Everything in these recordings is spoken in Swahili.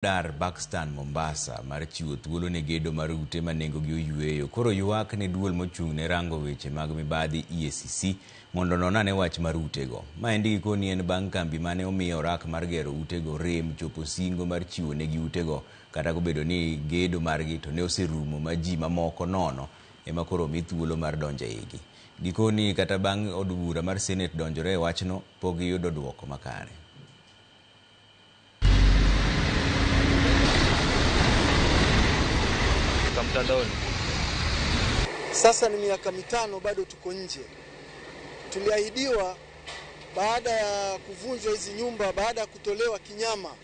Dar Buxton Mombasa mar chiwo thuolo ne gedo mar ute ma nengogi oyueyo. Koro ywak ne duol mochung' ne rango weche mag mibadhi EACC mondo onon ane wach mar utego. Maendi gikoni en bang' kambi mane omiyo orak mar gero utego rem chopo singo mar chiwo negi utego kata kobedo ni gedo margi to ne oserumo ma ji mamoko nono ema koro omi thuolo mar donjo eigi. Gikoni kata bang' od bura mar Senate donjore e wachno, pok giyudo duoko makare. Mtandaoni. Sasa ni miaka 5 bado tuko nje. Tuliahidiwa baada ya kuvunjwa hizi nyumba, baada ya kutolewa kinyama,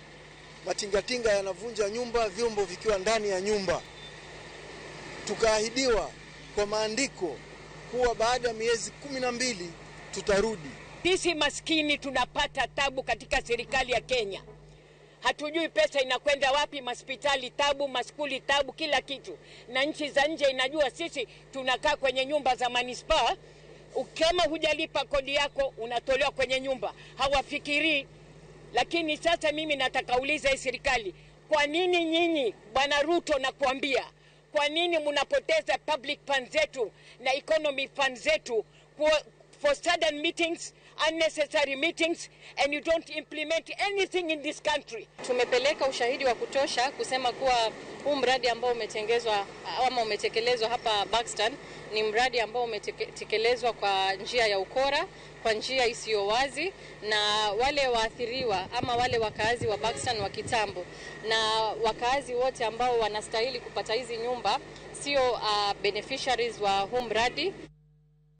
matingatinga yanavunja nyumba, vyombo vikiwa ndani ya nyumba. Tukaahidiwa kwa maandiko kuwa baada ya miezi 12 tutarudi. Sisi maskini tunapata tabu katika serikali ya Kenya. Hatujui pesa inakwenda wapi, maspitali tabu, maskuli tabu, kila kitu. Na nchi za nje inajua sisi tunakaa kwenye nyumba za manispaa. Kama hujalipa kodi yako unatolewa kwenye nyumba. Hawafikiri. Lakini sasa mimi nataka uliza hii serikali, kwa nini nyinyi Bwana Ruto nakuambia, kwa nini mnapoteza public funds zetu na economy funds zetu for sudden meetings, unnecessary meetings, and you don't implement anything in this country? Tumepeleka ushahidi wa kutosha kusema kuwa huu mradi ambao umetengezwa ama umetekelezwa hapa Buxton ni mradi ambao umetekelezwa kwa njia ya ukora, kwa njia isiyo wazi, na wale waathiriwa ama wale wakazi wa Buxton wa kitambo na wakazi wote ambao wanastahili kupata hizi nyumba sio beneficiaries wa huu mradi.